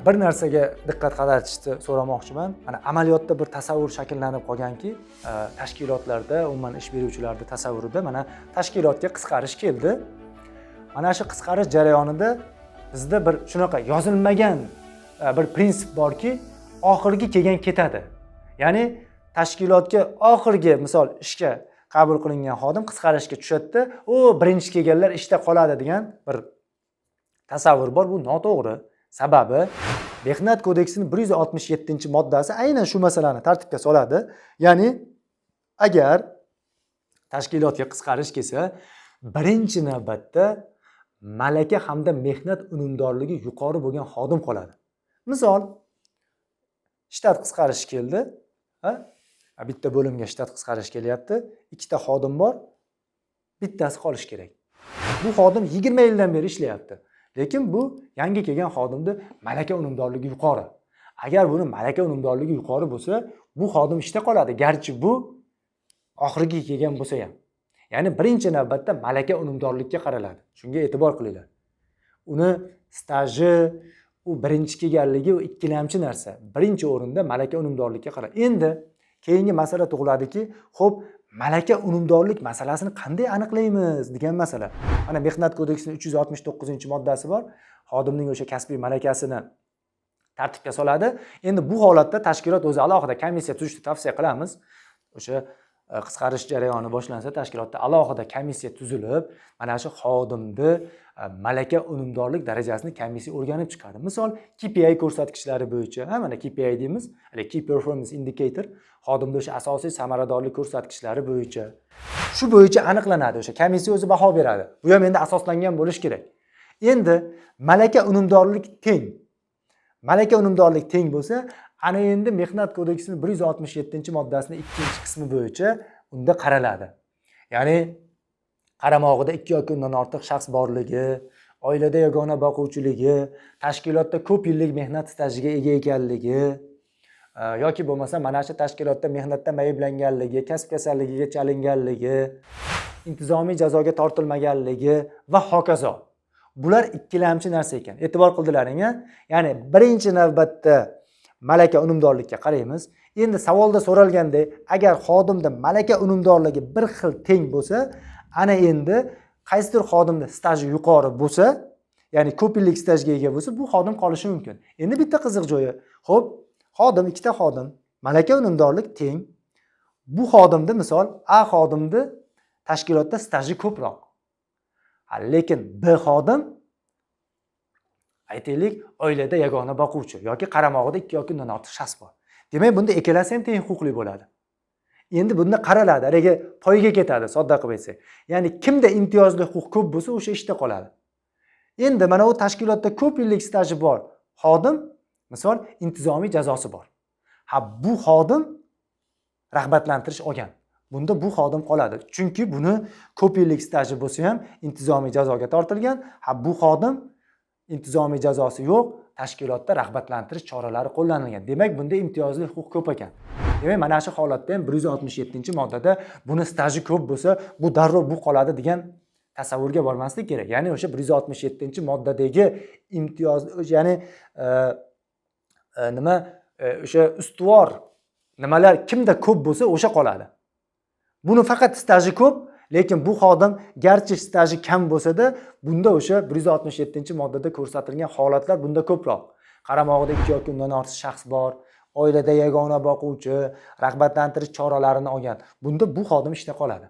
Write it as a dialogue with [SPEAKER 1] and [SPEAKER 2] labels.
[SPEAKER 1] Bir narsaga diqqat qaratishni so'ramoqchiman. Mana, amaliyotda bir tasavvur shakllanib qolganki, tashkilotlarda, umuman ish beruvchilarni tasavvurida, mana, tashkilotga qisqarish keldi. Mana shu qisqarish jarayonida bizda bir shunaqa yozilmagan bir prinsip borki, oxirgi kelgan ketadi. Ya'ni tashkilotga oxirgi, misol, ishga qabul qilingan xodim qisqarishga tushadida, u birinchi kelganlar ishda qoladi degan bir tasavvur bor. Bu noto'g'ri. Sababi, Mehnat kodeksining 167-moddasi aynan shu masalani tartibga soladi. Ya'ni agar tashkilotga qisqarish kelsa, birinchi navbatda malaka hamda mehnat unumdorligi yuqori bo'lgan xodim qoladi. Misol, shtat qisqarishi keldi, ha? Bitta bo'limga shtat qisqarish kelyapti, ikkita xodim bor, bittasi qolishi kerak. Bu xodim 20 yildan beri ishlayapti, lekin bu yangi kelgan xodimni malaka unumdorligi yuqori. Agar buni malaka unumdorligi yuqori bo'lsa, bu xodim ishda qoladi, garchi bu oxirgi kelgan bo'lsa ham. Ya'ni birinchi navbatda malaka unumdorlikka qaraladi, shunga e'tibor qilinglar. Uni staji, u birinchi kelganligi, u ikkilamchi narsa. Birinchi o'rinda malaka unumdorlikka qaraladi. Endi keyingi masala tug'iladiki, ho'p, malaka unumdorlik masalasini qanday aniqlaymiz degan masala. Mana, Mehnat kodeksining 369-moddasi bor, xodimning o'sha kasbiy malakasini tartibga soladi. Endi bu holatda tashkilot o'zi alohida komissiya tuzishni tavsiya qilamiz. O'sha qisqarish jarayoni boshlansa, tashkilotda alohida komissiya tuzilib, mana shu xodimni malaka unumdorlik darajasini komissiya o'rganib chiqadi. Misol, KPI ko'rsatkichlari bo'yicha. Ha, mana, KPI deymiz, haligi Key Performance Indicator, xodimni o'sha asosiy samaradorlik ko'rsatkichlari bo'yicha, shu bo'yicha aniqlanadi. O'sha komissiya o'zi baho beradi. Bu ham endi asoslangan bo'lishi kerak. Endi malaka unumdorlik teng, malaka unumdorlik teng bo'lsa, ana endi Mehnat kodeksining 167-moddasini ikkinchi qismi bo'yicha unda qaraladi. Ya'ni qaramog'ida ikki yoki undan ortiq shaxs borligi, oilada yagona boquvchiligi, tashkilotda ko'p yillik mehnat stajiga ega ekanligi yoki bo'lmasa mana shu tashkilotda mehnatda ayblanganligi, kasb kasalligiga chalinganligi, intizomiy jazoga tortilmaganligi va hokazo. Bular ikkilamchi narsa ekan, e'tibor qildilaring a? Ya'ni birinchi navbatda malaka unumdorlikka qaraymiz. Endi savolda so'ralgandek, agar xodimda malaka unumdorligi bir xil, teng bo'lsa, ana endi qaysidir xodimda staji yuqori bo'lsa, ya'ni ko'p yillik stajga ega bo'lsa, bu xodim qolishi mumkin. Endi bitta qiziq joyi, ho'p, xodim, ikkita xodim, malaka unumdorlik teng. Bu xodimni, misol, A xodimni tashkilotda staji ko'proq. Ha, lekin B xodim, aytaylik, oilada yagona boquvchi yoki qaramog'ida ikki yoki undan ortiq shaxs bor. Demak, bunda ikkalasi ham teng huquqli bo'ladi. Endi bunda qaraladi, haligi poyga ketadi, sodda qilib aytsak. Ya'ni kimda imtiyozli huquq ko'p bo'lsa, o'sha ishda qoladi. Endi mana u tashkilotda ko'p yillik staji bor xodim, misol, intizomiy jazosi bor. Ha, bu xodim rag'batlantirish olgan. Bunda bu xodim qoladi, chunki buni ko'p yillik staji bo'lsa ham, intizomiy jazoga tortilgan. Ha, bu xodim intizomiy jazosi yo'q, tashkilotda rag'batlantirish choralari qo'llanilgan. Demak, bunda imtiyozli huquq ko'p ekan. Demak, mana shu holatda ham 167-moddada buni staji ko'p bo'lsa, bu darrov bu qoladi degan tasavvurga bormaslik kerak. Ya'ni o'sha 167-moddadagi imtiyoz, ya'ni nima, o'sha ustuvor nimalar kimda ko'p bo'lsa, o'sha qoladi. Buni faqat staji ko'p, lekin bu xodim garchi staji kam bo'lsada, bunda o'sha 167-moddada ko'rsatilgan holatlar bunda ko'proq: qaramog'ida ikki yoki undan ortiq shaxs bor, oilada yagona boquvchi, rag'batlantirish choralarini olgan. Bunda bu xodim ishda qoladi.